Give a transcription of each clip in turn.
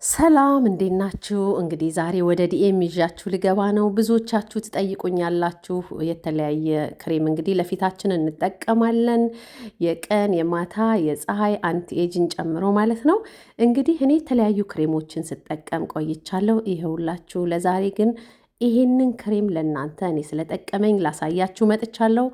ሰላም እንዴት ናችሁ? እንግዲህ ዛሬ ወደ dm ይዣችሁ ልገባ ነው። ብዙዎቻችሁ ትጠይቁኛላችሁ። የተለያየ ክሬም እንግዲህ ለፊታችን እንጠቀማለን፣ የቀን የማታ የፀሐይ anti age ን ጨምሮ ማለት ነው። እንግዲህ እኔ የተለያዩ ክሬሞችን ስጠቀም ቆይቻለሁ። ይኸውላችሁ ለዛሬ ግን ይሄንን ክሬም ለእናንተ እኔ ስለጠቀመኝ ላሳያችሁ መጥቻለሁ።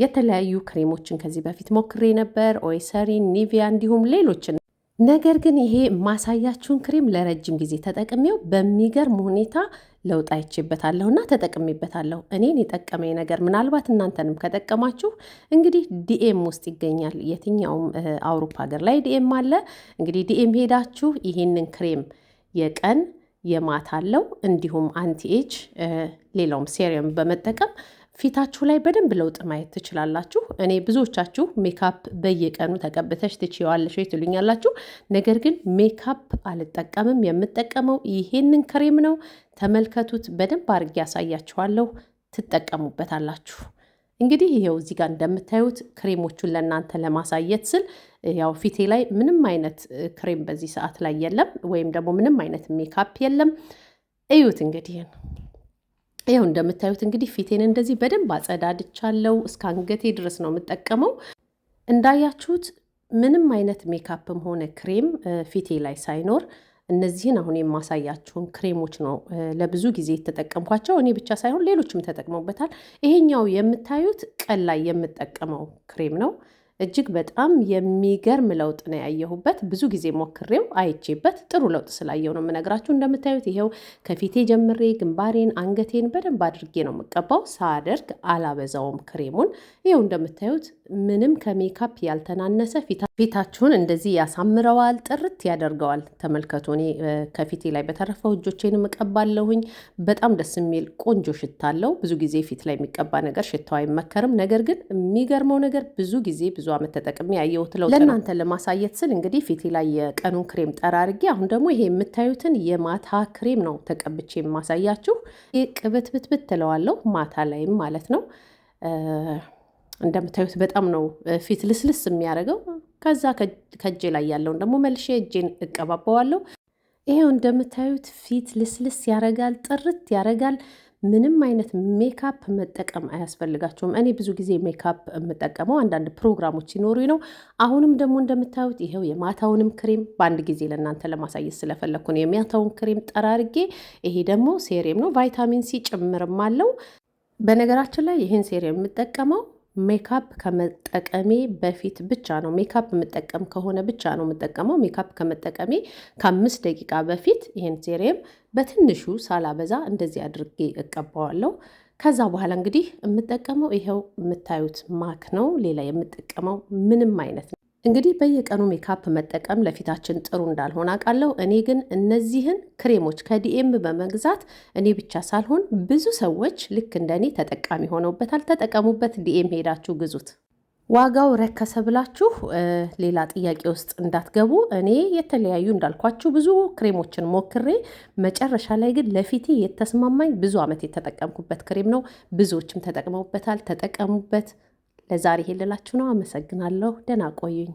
የተለያዩ ክሬሞችን ከዚህ በፊት ሞክሬ ነበር፣ Eucerin፣ Nivea እንዲሁም ሌሎችን። ነገር ግን ይሄ ማሳያችሁን ክሬም ለረጅም ጊዜ ተጠቅሜው በሚገርም ሁኔታ ለውጥ አይቼበታለሁ እና ተጠቅሜበታለሁ። እኔን የጠቀመኝ ነገር ምናልባት እናንተንም ከጠቀማችሁ እንግዲህ dm ውስጥ ይገኛል። የትኛውም አውሮፓ ሀገር ላይ dm አለ። እንግዲህ dm ሄዳችሁ ይሄንን ክሬም የቀን የማታ አለው እንዲሁም anti age ሌላውም serum በመጠቀም ፊታችሁ ላይ በደንብ ለውጥ ማየት ትችላላችሁ። እኔ ብዙዎቻችሁ ሜካፕ በየቀኑ ተቀብተሽ ትችይዋለሽ ወይ ትሉኛላችሁ። ነገር ግን ሜካፕ አልጠቀምም። የምጠቀመው ይሄንን ክሬም ነው። ተመልከቱት፣ በደንብ አድርጌ ያሳያችኋለሁ። ትጠቀሙበታላችሁ። እንግዲህ ይሄው እዚህ ጋር እንደምታዩት ክሬሞቹን ለእናንተ ለማሳየት ስል ያው ፊቴ ላይ ምንም አይነት ክሬም በዚህ ሰዓት ላይ የለም፣ ወይም ደግሞ ምንም አይነት ሜካፕ የለም። እዩት እንግዲህ ይኸው እንደምታዩት እንግዲህ ፊቴን እንደዚህ በደንብ አጸዳድቻለሁ። እስከ አንገቴ ድረስ ነው የምጠቀመው። እንዳያችሁት ምንም አይነት ሜካፕም ሆነ ክሬም ፊቴ ላይ ሳይኖር እነዚህን አሁን የማሳያችሁን ክሬሞች ነው ለብዙ ጊዜ የተጠቀምኳቸው። እኔ ብቻ ሳይሆን ሌሎችም ተጠቅመውበታል። ይሄኛው የምታዩት ቀን ላይ የምጠቀመው ክሬም ነው። እጅግ በጣም የሚገርም ለውጥ ነው ያየሁበት። ብዙ ጊዜ ሞክሬው አይቼበት ጥሩ ለውጥ ስላየው ነው የምነግራችሁ። እንደምታዩት ይሄው ከፊቴ ጀምሬ ግንባሬን፣ አንገቴን በደንብ አድርጌ ነው የምቀባው። ሳደርግ አላበዛውም ክሬሙን። ይኸው እንደምታዩት ምንም ከሜካፕ ያልተናነሰ ፊታችሁን እንደዚህ ያሳምረዋል፣ ጥርት ያደርገዋል። ተመልከቱ። እኔ ከፊቴ ላይ በተረፈው እጆቼንም እቀባለሁኝ። በጣም ደስ የሚል ቆንጆ ሽታ አለው። ብዙ ጊዜ ፊት ላይ የሚቀባ ነገር ሽታው አይመከርም። ነገር ግን የሚገርመው ነገር ብዙ ጊዜ ብዙ ዓመት ተጠቅሜ ያየሁት ለውጥ ነው። ለእናንተ ለማሳየት ስል እንግዲህ ፊቴ ላይ የቀኑን ክሬም ጠራርጌ አሁን ደግሞ ይሄ የምታዩትን የማታ ክሬም ነው ተቀብቼ የማሳያችሁ። ቅብትብትብት ትለዋለሁ ማታ ላይም ማለት ነው። እንደምታዩት በጣም ነው ፊት ልስልስ የሚያደርገው። ከዛ ከእጄ ላይ ያለውን ደግሞ መልሼ እጄን እቀባባዋለሁ። ይሄው እንደምታዩት ፊት ልስልስ ያደርጋል፣ ጥርት ያደርጋል። ምንም አይነት ሜካፕ መጠቀም አያስፈልጋችሁም። እኔ ብዙ ጊዜ ሜካፕ የምጠቀመው አንዳንድ ፕሮግራሞች ሲኖሩ ነው። አሁንም ደግሞ እንደምታዩት ይኸው የማታውንም ክሬም በአንድ ጊዜ ለእናንተ ለማሳየት ስለፈለግኩ ነው። የማታውን ክሬም ጠራርጌ፣ ይሄ ደግሞ serum ነው፣ vitamin C ጭምርም አለው። በነገራችን ላይ ይህን serum የምጠቀመው ሜካፕ ከመጠቀሜ በፊት ብቻ ነው። ሜካፕ የምጠቀም ከሆነ ብቻ ነው የምጠቀመው። ሜካፕ ከመጠቀሜ ከ5 ደቂቃ በፊት ይህን serum በትንሹ ሳላበዛ እንደዚህ አድርጌ እቀባዋለሁ። ከዛ በኋላ እንግዲህ የምጠቀመው ይኸው የምታዩት ማክ ነው። ሌላ የምጠቀመው ምንም አይነት ነው። እንግዲህ በየቀኑ ሜካፕ መጠቀም ለፊታችን ጥሩ እንዳልሆነ አውቃለሁ። እኔ ግን እነዚህን ክሬሞች ከ dm በመግዛት እኔ ብቻ ሳልሆን ብዙ ሰዎች ልክ እንደ እኔ ተጠቃሚ ሆነውበታል። ተጠቀሙበት። dm ሄዳችሁ ግዙት። ዋጋው ረከሰ ብላችሁ ሌላ ጥያቄ ውስጥ እንዳትገቡ። እኔ የተለያዩ እንዳልኳችሁ ብዙ ክሬሞችን ሞክሬ መጨረሻ ላይ ግን ለፊቴ የተስማማኝ ብዙ ዓመት የተጠቀምኩበት ክሬም ነው። ብዙዎችም ተጠቅመውበታል። ተጠቀሙበት። ለዛሬ ይሄ ልላችሁ ነው። አመሰግናለሁ። ደህና ቆዩኝ።